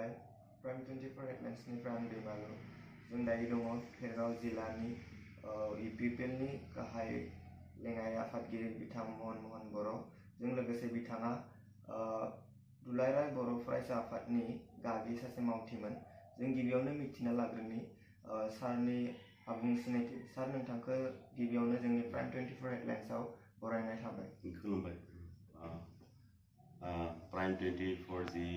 खुलुमबाय प्राइम 24 हेडलाइन्सनिफ्राय आं दैमालु जों दायो दङ भेरगाव जिल्लानि इउपिपिएलनि गाहाय लेङाइ आफादगिरि बिथां महन बर' जों लोगोसे बिथाङा दुलाराय बर' फरायसा आफादनि गागि सासे मावथिमोन। जों गिबियावनो मिथिना लाग्रोनि सारनि आबुं सिनायथि। सार नोंथांखौ गिबियावनो जोंनि प्राइम 24 हेडलाइन्सआव बरायनाय थाबाय। खुलुमबाय। प्राइम 24 जी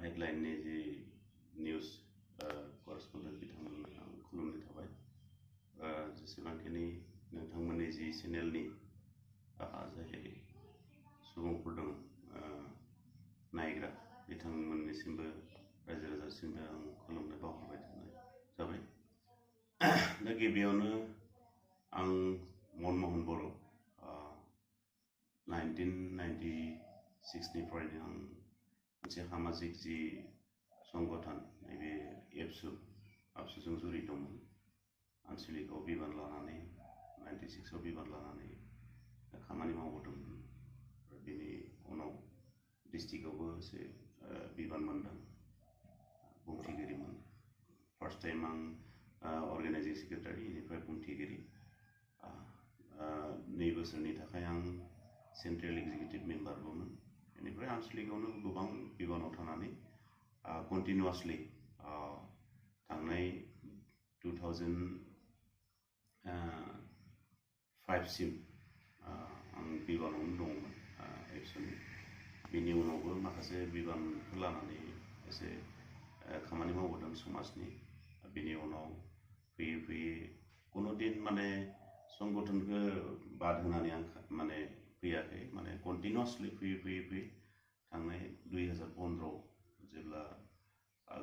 हेडलाइननि जी निउज करस्पन्डेन्ट बिथांमोन आं खुलुमनाय थाबाय। जेसेबांखिनि नोंथांमोननि जी चेनेलनि जाय सुबुंफोर दं नायग्रा बिथांमोननिसिमबो रायजो राजासिमबो आं खुलुमनाय बावहरबाय थानाय जाबाय। दा गिबियावनो आं मनमोहन बर' 1996निफ्रायनो आं मोनसे सामाजिक जि संगठन नैबे एबसुजों जुरित दंमोन। आनसलिकआव बिबान लानानै 96आव बिबान लानानै खामानि मावबोदोंमोन। बेनि उनाव डिस्ट्रिक्टआवबो एसे बिबान मोनदों, बुंथिगिरिमोन। फार्स्ट टाइम आं अर्गेनाइजिं सेक्रेटारि, बेनिफ्राय बुंथिगिरि। 2 बोसोरनि थाखाय आं सेन्ट्रेल एक्जिकिउटिभ मेम्बारबोमोन। बेनिफ्राय आनसलिकआवनो गोबां बिबानाव थानानै कन्टिनिउआसलि थांनाय 2005सिम आं बिबानावनो दङमोन एबसुनि। बेनि उनावबो माखासे बिबानफोर लानानै एसे खामानि मावबोदों समाजनि। बेनि उनाव फैयै फैयै कुनु दिन माने संगठनखौ बाद होनानै आं माने फैयाखै, माने कन्टिनिउआसलि फैयै थांनाय 2015आव जेब्ला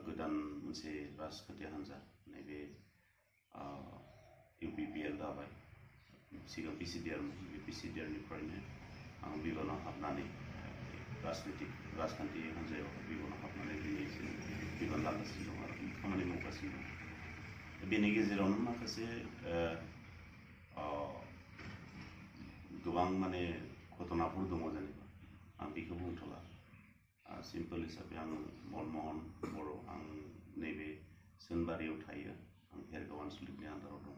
गोदान मोनसे राजखान्थि हान्जा नैबे इउपिपिएल दाबाय, सिगां पिसिडिआरमोन, बे पिसिडिआरनिफ्रायनो आं बिबानाव हाबनानै राजखान्थि हान्जायाव बिबानाव हाबनानै दिनैसिम बिबान लागासिनो दं आरो खामानि मावगासिनो दं। बेनि गेजेरावनो माखासे गोबां माने घटनाफोर दङ जेनेबा आं बेखौ बुंथ'ला। सिम्पोल हिसाबै आं मनमोहन बर', आं नैबे सोनबारियाव थायो, आं भेरगाव आनसलिकनि आन्दाराव दङ।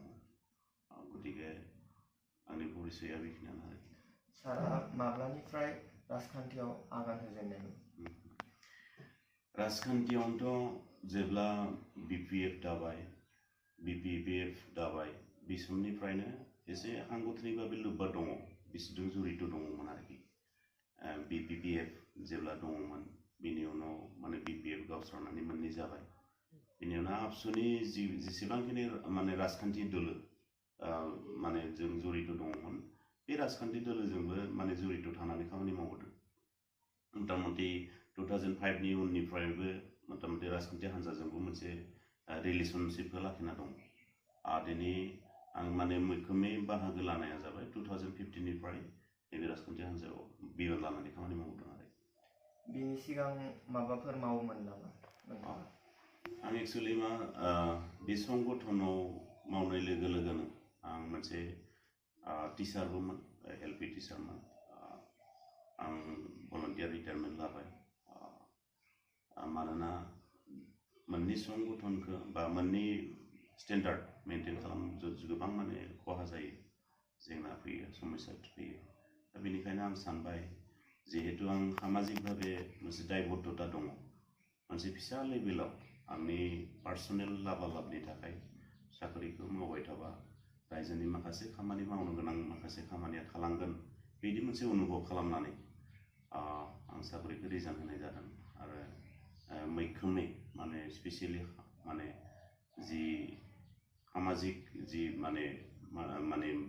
गतिके आंनि परिचयआ बेखिनियानो आरो। सारा माब्लानिफ्राय राजखान्थियाव आगान होजेननायमोन? राजखान्थियावनोथ' जेब्ला बिपिएफ दाबाय बे समनिफ्रायनो एसे आंगुथानिभाबे लोब्बा दङ, बिसोरजों जुरित दङमोन आरोखि। बिपिएफ जेब्ला दङमोन, बेनि उनाव माने बिपिएफ गावस्रानानै मोननै जाबाय। बेनि उनाव आबसुनि जेसेबांखिनि माने राजखान्थि दोलो माने जों जुरित दङमोन, बे राजखान्थि दोलोजोंबो माने जुरित थानानै खामानि मावबोदों। मथामथि 2005नि उननिफ्रायबो मथामथि राजखान्थि हान्जाजोंबो मोनसे रिलेसनशिपखौ लाखिना दं। दिनै आं माने मैखोमै बाहागो लानाया जाबाय 2015निफ्राय नैबे राजखान्थि हान्जायाव बिबान लानानै खामानि मावदों आरो। बिनि सिगां माबाफोर मावोमोन नामा नोंथाङा? आं एक्सुवेलि बे संगठनाव मावनाय लोगो लोगोनो आं मोनसे टिचारबोमोन, एलपि टिचारमोन। आं भलन्टियार रिटायारमेन्ट लाबाय। मानोना मोननै संगठनखौ बा मोननै स्टेन्डार्ड मेनटेन खालामनो गोबां माने खहा जायो, जेंना फैयो, समस्या फैयो। दा बेनिखायनो आं सानबाय, जिहेतु आं सामाजिकभाबे मोनसे दायबद्धता दङ, मोनसे फिसा लेभेलाव आंनि पार्सनेल लाभालाभनि थाखाय साख्रिखौ मावबाय थाबा रायजोनि माखासे खामानि मावनो गोनां माखासे खामानिया थालांगोन, बिदि मोनसे अनुभब खालामनानै आं साख्रिखौ रिजाइन होनाय जादों। आरो मैखोमै माने स्पेसियेलि माने जि सामाजिक जि माने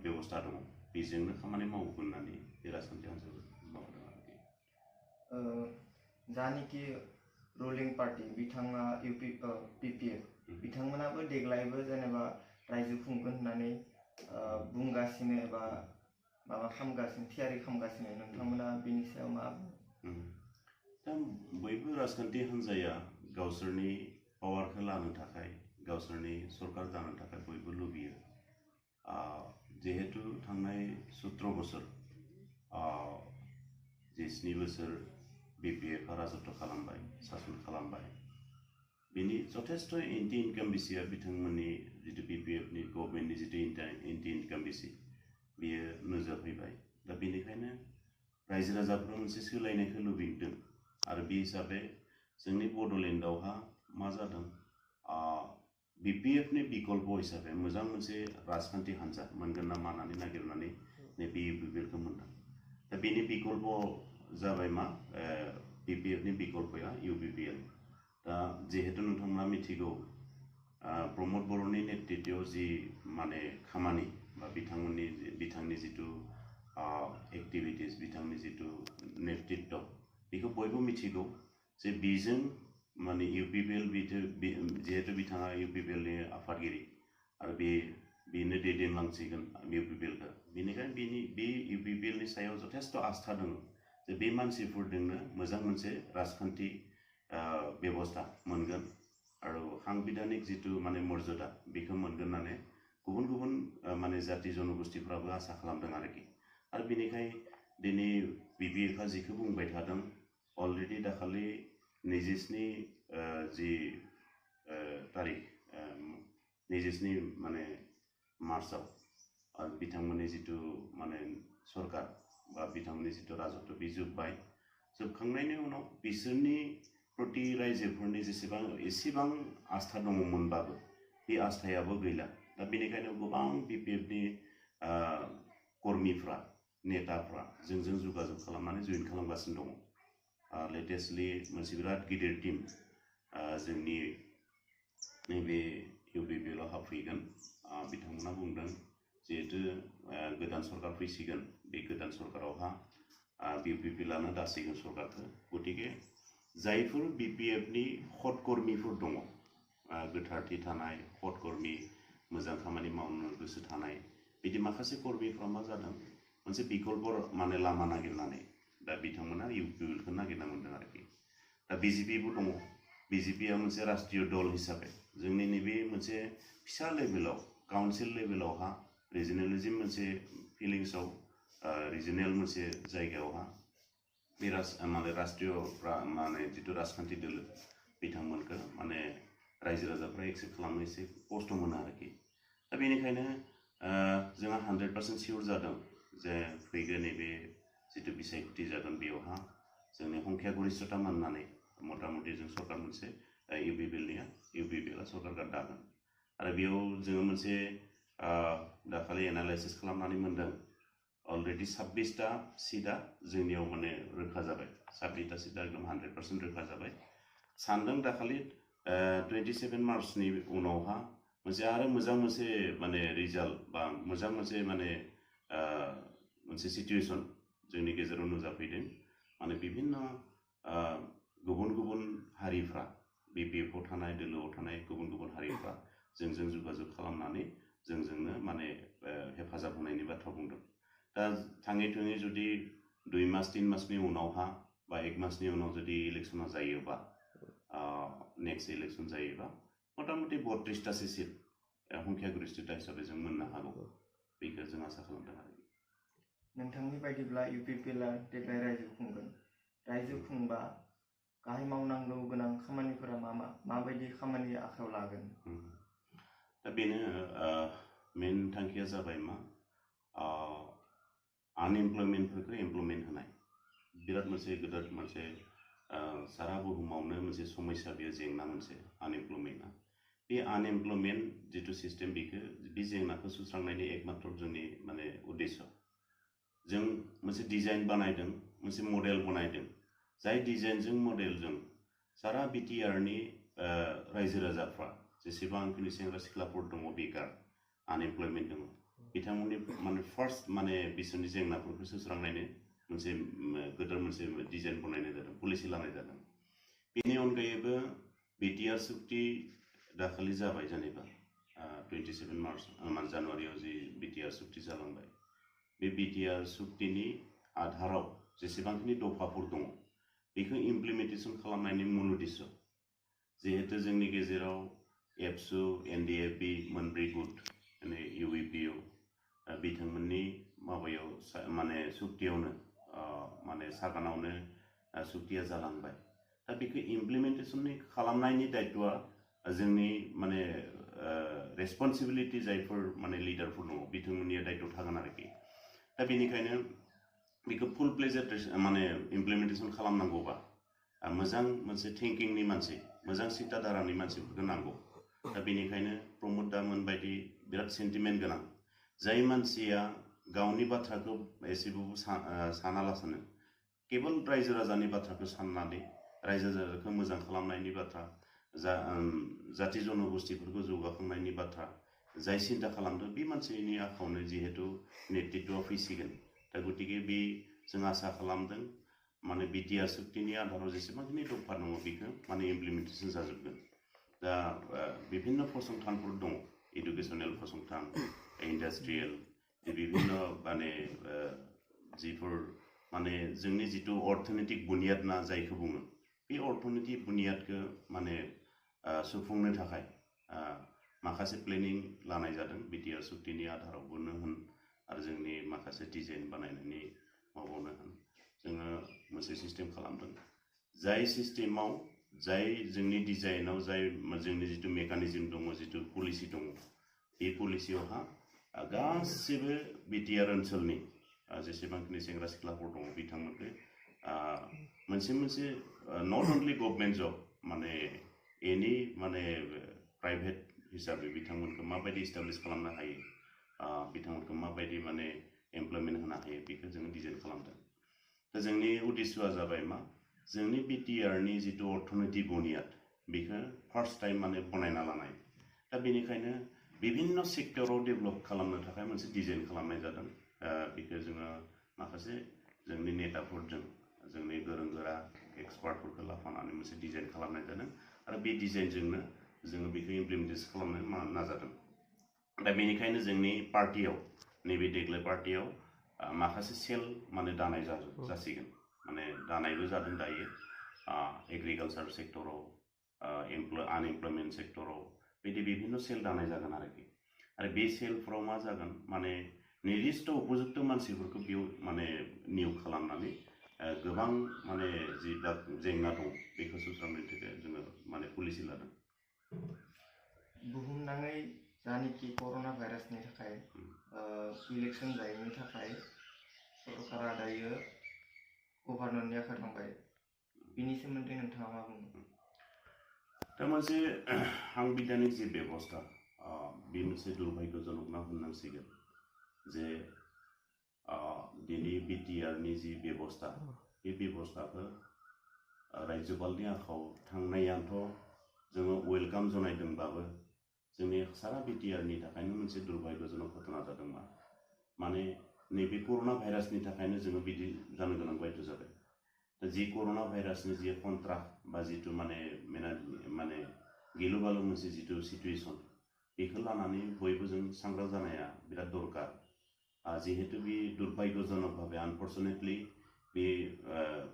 बेबस्था दङ, बेजोंनो खामानि मावगोन होननानै बे राजखान्थि हान्जायाव मावदों आरोखि। जानिखि रुलिं पार्टि बिथाङा पिपिएफ बिथांमोनाबो देग्लायबो जेनेबा रायजो खुंगोन होननानै बुंगासिनो एबा माबा खालामगासिनो, थियारि खालामगासिनो। नोंथांमोना बिनि सायाव मा? दा बयबो राजखान्थि हान्जाया गावसोरनि पावारखौ लानो थाखाय, गावसोरनि सरकार जानो थाखाय बयबो लुबैयो। जिहेतु थांनाय 17 बोसोर 7 बोसोर BPF राजत्व खालामबाय सासन खालामबाय बिनि जथेस्थ एन्टि इनकाम्बेन्सिया बिथांमोननि जितु BPF नि गभर्नमेन्टनि जितु एन्टि इनकाम्बेन्सि बियो नोजोर फैबाय दा बेनिखायनो रायजो राजाफोरा मोनसे सोलायनायखौ लुबैदों आरो बे हिसाबै जोंनि बड'लेण्डआवहा मा जादों BPF नि बिकल्प हिसाबै मोजां मोनसे राजखान्थि हान्जा मोनगोन नामा होननानै नागिरनानै नैबे UPPL खौ मोनदों दा बेनि बिकल्प जाबाय मा BPF नि बिकल्पया UPPL दा जिहेतु नोंथांमोना मिथिगौ प्रमद बर'नि नेतृत्वआव जि माने खामानि बा बिथांनि जितु एक्टिभिटिस बिथांनि जितु नेतृत्व बेखौ बयबो मिथिगौ जे बेजों माने UPPL जिहेतु बिथाङा UPPL नि आफादगिरि आरो बेनो दैदेनलांसिगोन UPPL खौ बेनिखायनो बे UPPL नि सायाव जथेस्थ आस्था दङ जे बे मानसिफोरजोंनो मोजां मोनसे राजखान्थि बेबस्था मोनगोन आरो सांबिधानिक जितु माने मर्यादा बेखौ मोनगोन होननानै गुबुन माने जाति जनगोष्ठीफ्राबो आसा खालामदों आरोखि आरो बेनिखायनो दिनै BPF आ जिखौ बुंबाय थादों अलरेडि दाखालि 27 जि तारिख 27 माने मार्चआव आरो बिथांमोननि जितु माने सरकार बा बिथांमोननि जितु राजत्व बे जोबखांनायनि उनाव बिसोरनि प्रति रायजोफोरनि एसेबां आस्था दङमोनबाबो बे आस्थायाबो गैला दा बेनिखायनो गोबां BPF नि कर्मीफ्रा नेताफ्रा जोंजों जगाजग खालामनानै जइन खालामगासिनो दङ लेटेस्टलि मोनसे बिराद गिदिर टीम जोंनि नैबे UPPL आव हाबफैगोन बिथांमोना बुंदों जिहेतु गोदान सरकार फैसिगोन बे गोदान सरकारावहा UPPL आनो दासिगोन सरकारखौ गतिके जायफोर BPF नि हट कर्मीफोर दङ गोथारथि थानाय हट कर्मी मोजां खामानि मावनो गोसो थानाय बिदि माखासे कर्मीफ्रा मा जादों मोनसे बिकल्प माने लामा नागिरनानै दा बिथांमोना UPPL खौ नागिरना मोनदों आरोखि दा BJP बो दङ BJP आ मोनसे राष्ट्रीय दल हिसाबै जोंनि नैबे मोनसे फिसा लेभेलाव काउन्सिल लेभेलावहा रिजनेलिज्म मोनसे फिलिंसआव रिजनेल मोनसे जायगायावहा बे माने राष्ट्रीय माने जितु राजखान्थि दोलो बिथांमोनखौ माने रायजो राजाफ्रा एक्सेप्ट खालामनो एसे खस्थ' मोनो आरोखि दा बेनिखायनो जोंहा 100% सियर जादों जे फैगोन नैबे जितु बिसायख'थि जागोन बेयावहा जोंनि संख्या गरिष्ठता मोननानै मथा-मथि जों सरकार मोनसे UPPL आ सरकार दागोन आरो बेयाव जोङो मोनसे दाखालि एनालाइसिस खालामनानै मोनदों अलरेडि 26टा सिटआ जोंनियाव माने रोखा जाबाय 26टा सिटआ एकदम 100% रोखा जाबाय सानदों दाखालि 27 मार्चनि उनावहा मोनसे आरो मोजां मोनसे माने रिजाल्ट बा मोजां मोनसे माने मोनसे सिचुएशन जोंनि गेजेराव नुजाफैदों माने बिभिन्न गुबुन हारिफ्रा BPF आव थानाय दोलोआव थानाय गुबुन हारिफ्रा जोंजों जगाजग खालामनानै जोंजोंनो माने हेफाजाब होनायनि बाथ्रा बुंदों दा थाङै जुदि 2 मास 3 मासनि उनावहा बा 1 मासनि उनाव जुदि इलेक्शना जायोबा नेक्स्ट इलेक्शन जायोबा मथा-मथि 32टासो सिट संख्या गरिष्ठता हिसाबै जों मोननो हागौ बेखौ जों आसा खालामदों आरो नोंथांनि बायदिब्ला UPPL आ देग्लाय रायजो खुंगोन रायजो खुंबा गाहाय मावनांगौ गोनां खामानिफोरा माबायदि खामानि आखायाव लागोन दा बेनो मेन थांखिया जाबाय मा आनएमप्लयमेन्टफोरखौ एमप्लयमेन्ट होनाय बिराद मोनसे गिदिर मोनसे सारा बुहुमावनो मोनसे समस्या बेयो जेंना मोनसे आनएमप्लयमेन्टआ बे आनएमप्लयमेन्ट जितु सिस्टेम बेखौ बे जेंनाखौ सुस्रांनायनि एकमात्र जोंनि माने उद्देश्य जों मोनसे डिजाइन बानायदों मोनसे मडेल बनायदों जाय डिजाइनजों मडेलजों सारा BTR नि रायजो राजाफ्रा जेसेबांखिनि सेंग्रा सिख्लाफोर दङ बेकार आनएमप्लयमेन्ट दङ बिथांमोननि माने फार्स्ट माने बिसोरनि जेंनाफोरखौ सुस्रांनायनि मोनसे गिदिर मोनसे डिजाइन बनायनाय जादों पलिसि लानाय जादों बेनि अनगायैबो BTR सुक्ति दाखालि जाबाय जेनेबा 27 मार्च जानुवारियाव जि BTR सुक्ति जालांबाय बे BTR सुक्तिनि आधाराव जेसेबांखिनि दफाफोर दङ बेखौ इमप्लिमेन्टेसन खालामनायनि मुल उद्देश्य जिहेतु जोंनि गेजेराव एबसु NDFB मोनब्रै गुट माने UPPO बिथांमोननि माबायाव माने सुक्तियावनो माने सागानावनो सुक्तिया जालांबाय दा बेखौ इमप्लिमेन्टेसन खालामनायनि दायित्वआ जोंनि माने रेसपन्सिबिलिटि जायफोर माने लिडारफोर दङ बिथांमोननि दायित्व थागोन आरोखि दा बेनिखायनो बेखौ फुल प्लेजेड माने इमप्लिमेन्टेसन खालामनांगौबा मोजां मोनसे थिंकिंनि मानसि मोजां सिन्ताधारानि मानसिफोरखौ नांगौ दा बेनिखायनो प्रमद दामोन बायदि बिराद सेन्टिमेन्ट गोनां जाय मानसिया गावनि बाथ्राखौ एसेबाबो सानालासेनो केवल रायजो राजानि बाथ्राखौ साननानै रायजो राजाखौ मोजां खालामनायनि बाथ्रा जाति जनगोष्ठीफोरखौ जौगाखांनायनि बाथ्रा जाय सिन्ता खालामदों बे मानसिनि आखायावनो जिहेतु नेतृत्वआ फैसिगोन दा गतिके बे जों आसा खालामदों माने बिटिआर सुक्तिनि आधाराव जेसेबांखिनि दफा दङ बेखौ माने इमप्लिमेन्टेसन जाजोबगोन दा बिभिन्न फसंथानफोर दङ एडुकेसनेल फसंथान इन्डास्ट्रियेल बिभिन्न माने जिफोर माने जोंनि जितु अर्थनैतिक बुनियाद ना जायखौ बुङो बे अर्थनैतिक बुनियादखौ माने सुफुंनो थाखाय माखासे प्लेनिं लानाय जादों बिटिआर सुक्तिनि आधारावबोनो होन आरो जोंनि माखासे डिजाइन बानायनायनि माबावनो होन जोङो मोनसे सिस्टेम खालामदों जाय सिस्टेमाव जाय जोंनि डिजाइनाव जाय जोंनि जितु मेकानिजम दङ जितु पलिसि दङ बे पलिसियावहा गासिबो बिटिआर ओनसोलनि जेसेबांखिनि सेंग्रा सिख्लाफोर दङ बिथांमोनखौ मोनसे मोनसे नट अनलि गभर्नमेन्ट जब माने एनि माने प्राइभेट हिसाबै बिथांमोनखौ माबायदि इस्टाब्लिश खालामनो हायो बिथांमोनखौ माबायदि माने एमप्लयमेन्ट होनो हायो बेखौ जोङो डिजाइन खालामदों दा जोंनि उद्देश्यआ जाबाय मा जोंनि बिटिआरनि जितु अर्थनैतिक बुनियाद बेखौ फार्स्ट टाइम माने बनायना लानाय दा बेनिखायनो विभिन्न सेक्टराव डेभेलप खालामनो थाखाय मोनसे डिजाइन खालामनाय जादों बेखौ जोङो माखासे जोंनि नेताफोरजों जोंनि गोरों गोरा एक्सपार्टफोरखौ लाफानानै मोनसे डिजाइन खालामनाय जादों आरो बे डिजाइनजोंनो जोङो बेखौ इमप्लिमेन्टेसन खालामनो नाजादों दा बेनिखायनो जोंनि पार्टियाव नैबे देग्लाय पार्टियाव माखासे सेल माने दानाय जासिगोन माने दानायबो जादों दायो एग्रिकालचार सेक्टराव आनएमप्लयमेन्ट सेक्टराव बिदि विभिन्न सेल दानाय जागोन आरो बे सेलफ्राव मा जागोन माने निर्दिष्ट उपयुक्त मानसिफोरखौ बेयाव माने नियोग खालामनानै गोबां माने जि जेंना दं बेखौ सुस्रांनो थाखाय जोङो माने पलिसि लादों बुहुमनाङै जानिखि कर'ना भाइरासनि थाखाय इलेक्सन जायैनि थाखाय सरकारा दायो गभर्नरनि आखायाव थांबाय बिनि सोमोन्दै नोंथाङा मा बुङो दा मोनसे सांबिधानिक जि बेबस्था बे मोनसे दुर्भाग्यजनक होनना होननांसिगोन जे दिनै बिटिआरनि जि बेबस्था बे बेबस्थाखौ रायजोपालनि आखायाव थांनायानोथ' जोङो वेलकाम जनायदोंब्लाबो जोंनि सारा बिटिआरनि थाखायनो मोनसे दुर्भाग्यजनक घटना जादों माने नैबे कर'ना भाइरासनि थाखायनो जोङो बिदि जानो गोनां बायद' जाबाय दा जि कर'ना भाइरासनि जि कन्ट्रा बा जितु माने गिलु बालु मोनसे जितु सिटुएसन बेखौ लानानै बयबो जों सांग्रां जानाया बिराद दरकार जिहेतु बे दुर्भाग्यजनक भाबे आनफर्चुनेटलि बे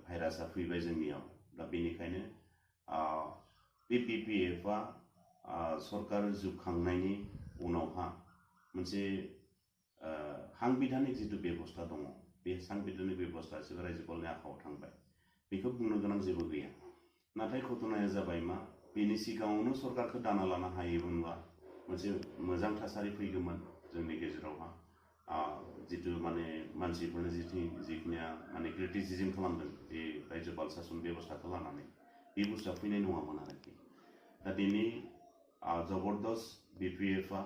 भाइरासआ फैबाय जोंनियाव दा बेनिखायनो बे बिपिएफआ सरकार जोबखांनायनि उनावहा मोनसे सांबिधानिक जितु बेबस्था दङ बे सांबिधानिक बेबस्थासो रायजोपालनि आखायाव थांबाय बेखौ बुंनो गोनां जेबो गैया नाथाय घटनाया जाबाय मा बेनि सिगाङावनो सरकारखौ दाना लानो हायोमोनब्ला मोनसे मोजां थासारि फैगौमोन जोंनि गेजेरावहा जितु माने मानसिफोरनो जिखिनिया माने क्रिटिसिजम खालामदों बे रायजोपाल सासन बेबस्थाखौ लानानै बे बुस्थुआ फैनाय नङामोन आरोखि दा दिनै जबरदस्त बिपिएफआ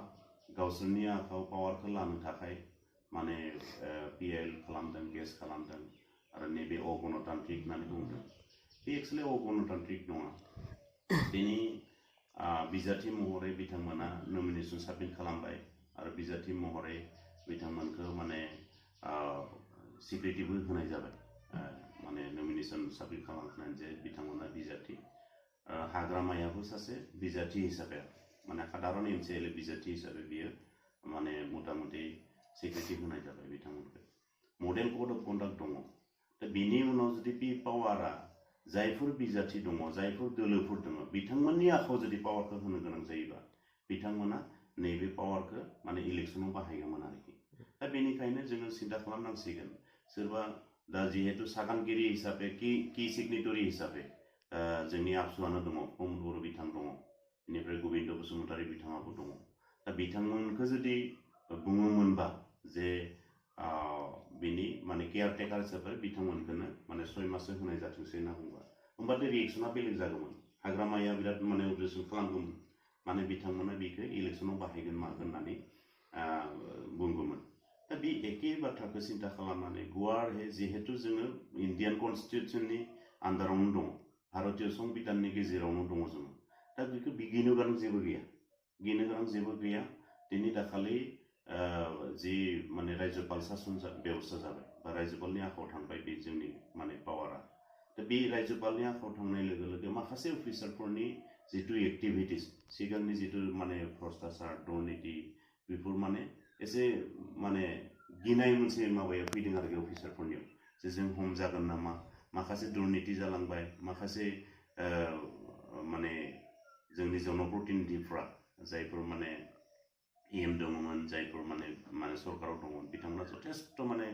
गावसोरनि आखायाव पावारखौ लानो थाखाय माने पिएल खालामदों केस खालामदों आरो नैबे अगणतान्त्रिक होननानै बुंदों बे एक्सुवेलि अगणतान्त्रिक नङा दिनै बिजाथि महरै बिथांमोना नमिनेसन साबमिट खालामबाय आरो बिजाथि महरै बिथांमोनखौ माने सिक्रिटिबो होनाय जाबाय माने नमिनेसन साबमिट खालामनानै जे बिथांमोना बिजाथि हाग्रामायाबो सासे बिजाथि हिसाबै माने साधारन एमसिएलए बिजाथि हिसाबै बियो माने मथा मथि सिक्रिटि होनाय जाबाय बिथांमोनखौ मडेल कड अफ कन्डाक्ट दङ दा बिनि उनाव जुदि बे पावारा जायफोर बिजाथि दङ जायफोर दोलोफोर दङ बिथांमोननि आखायाव जुदि पावारखौ होनो गोनां जायोबा बिथांमोना नैबे पावारखौ माने इलेक्सनाव बाहायगौमोन आरोखि दा बेनिखायनो जोङो सिन्था खालामनांसिगोन सोरबा दा जिहेतु सागानगिरि हिसाबै कि सिगनेटरि हिसाबै जोंनि आबसुआनो दङ प्रमद बर' बिथां दङ बेनिफ्राय गोबिन्द बसुमतारी बिथाङाबो दङ दा बिथांमोनखौ जुदि बुङोमोनबा जे बिनि माने केयारटेकार हिसाबै बिथांमोनखौनो माने 6 माससो होनाय जाथोंसै होनना बुंबा होमबाथाय रिएक्सना बेलेग जागौमोन हाग्रामाया बिराद माने अबजेक्सन खालामगौमोन माने बिथांमोना बेखौ इलेक्सनाव बाहायगोन मागोन होननानै बुंगौमोन दा बे एखे बाथ्राखौ सिन्था खालामनानै गुवारै जिहेतु जोङो इन्डियान कनस्टिटिउसननि आन्दारावनो दङ भारतीय संबिधाननि गेजेरावनो दङ जोङो दा बेखौ गिनो गोनां जेबो गैया दिनै दाखालि जि माने रायजोपाल शासन बेबस्था जाबाय बा रायजोपालनि आखायाव थांबाय बे जोंनि माने पावारा दा बे रायजोपालनि आखायाव थांनाय लोगो लोगो माखासे अफिसारफोरनि जितु एक्टिभिटिस सिगांनि जितु माने भ्रष्टाचार दुर्नीति बेफोर माने एसे माने गिनाय मोनसे माबायाव फैदों आरोखि अफिसारफोरनियाव जे जों हमजागोन नामा माखासे दुर्नीति जालांबाय माखासे माने जोंनि जनप्रतिनिधिफ्रा जायफोर माने एम दङमोन जायफोर माने सरकाराव दङमोन बिथांमोना जथेस्थ माने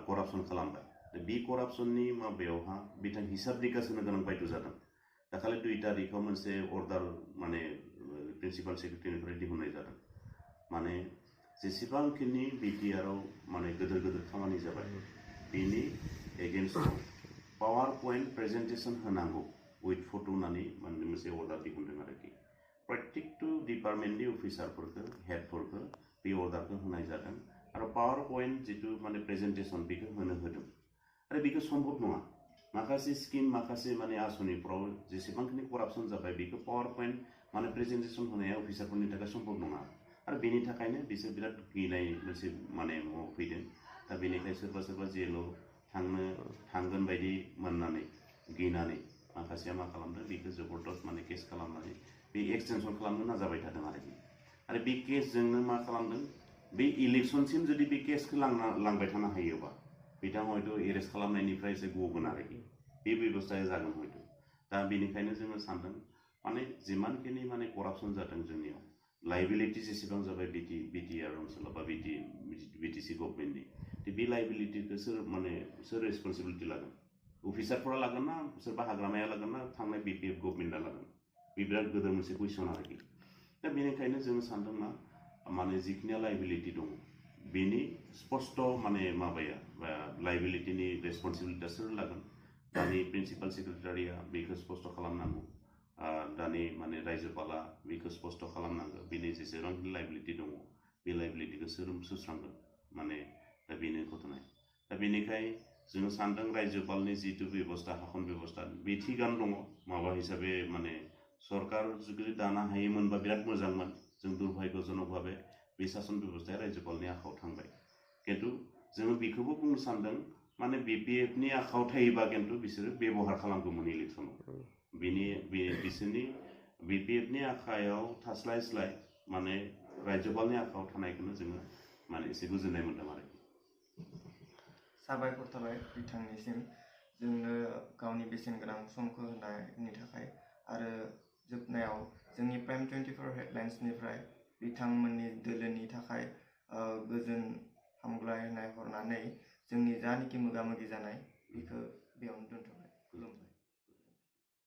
करापसन खालामबाय बे करापसननि माबायावहा बिथां हिसाब निकास होनो गोनां बायद' जादों दाखालि 2 तारिखाव मोनसे अर्डार माने प्रिन्सिपाल सेक्रेटारिनिफ्राय दिहुननाय जादों माने जेसेबांखिनि बिटिआरआव माने गिदिर खामानि जाबाय बेनि एगेन्स्टआव पावार पइन्ट प्रेजेन्टेसन होनांगौ उइथ फट' होननानै माने मोनसे अर्डार दिहुनदों आरोखि प्रत्येकटु डिपार्टमेन्टनि अफिसारफोरखौ हेडफोरखौ बे अर्डारखौ होनाय जादों आरो पावार पइन्ट जितु माने प्रेजेन्टेसन बेखौ होदों आरो बेखौ सम्भब नङा माखासे स्किम माखासे माने आसनिफ्राव जेसेबांखिनि करापसन जाबाय बेखौ पावार पइन्ट माने प्रेजेन्टेसन होनाया अफिसारफोरनि थाखाय सम्भब नङा आरो बेनि थाखायनो बिसोर बिराद गिनाय मोनसे माने फैदों दा बेनिखाय सोरबा जेलाव थांगोन बायदि मोननानै गिनानै माखासेया मा खालामदों बेखौ जबरदस्त माने केस खालामनानै बे एक्सटेनसन खालामनो नाजाबाय थादों आरो बे केसजोंनो मा खालामदों बे इलेक्शनसिम जुदि बे केसखौ लांबाय थानो हायोबा बिथाङा हयथ' एरेस्ट खालामनायनिफ्राय एसे गगोन आरोखि बे बेबस्थाया जागोन हयथ' दा बेनिखायनो जोङो सानदों माने जिमानखिनि माने करापसन जादों जोंनियाव लाइबिलिटि जेसेबां जाबाय बिटिआर ओनसोलाव बा बिटिसि गभर्नमेन्टनि बे लाइबिलिटिखौ सोर रेसपन्सिबिलिटि लागोन अफिसारफोरा लागोन ना सोरबा हाग्रामाया लागोन ना थांनाय बिपिएफ गभर्नमेन्टआ लागोन बे बिराद गोदोर मोनसे कुइसन आरोखि दा बेनिखायनो जोङो सानदों मा माने जिखिनिया लाइबिलिटि दङ बेनि स्पष्ट माने माबाया लाइबिलिटिनि रेसपन्सिबिलिटिया सोर लागोन दानि प्रिन्सिपाल सेक्रेटारिया बेखौ स्पष्ट खालामनांगौ दानि माने रायजोपाला बेखौ स्पष्ट खालामनांगौ बेनि जेसेबां लाइबिलिटि दङ बे लाइबिलिटिखौ सोर सुस्रांगोन माने दा बेनो घटनाया दा बेनिखाय जोङो सानदों रायजोपालनि जितु बेबस्था हाखन बेबस्था बे थिगानो दङ माबा हिसाबै माने सरकार जुदि दानो हायोमोनबा बिराद मोजांमोन जों दुर्भाग्यजनक भाबे बे शासन बेबस्थाया रायजोपालनि आखायाव थांबाय किन्तु जोङो बेखौबो बुंनो सानदों माने बिपिएफनि आखायाव थायोबा किन्तु बिसोरो बेबहार खालामगौमोन इलेक्सनाव बिसोरनि बिपिएफनि आखायाव थास्लायस्लाय माने रायजोपालनि आखायाव थानायखौनो जोङो माने एसे गोजोननाय मोन्दों आरोखि साबायखर थाबाय बिथांनिसिम जोंनो गावनि बेसेनगोनां समखौ होनायनि थाखाय आरो जोबनायाव जोंनि प्राइम 24 हेडलाइन्सनिफ्राय बिथांमोननि दोलोनि थाखाय गोजोन हामग्लायनाय हरनानै जोंनि जानिखि मोगा मोगि जानाय बेखौ बेयावनो दोनथ'बाय खुलुमबाय।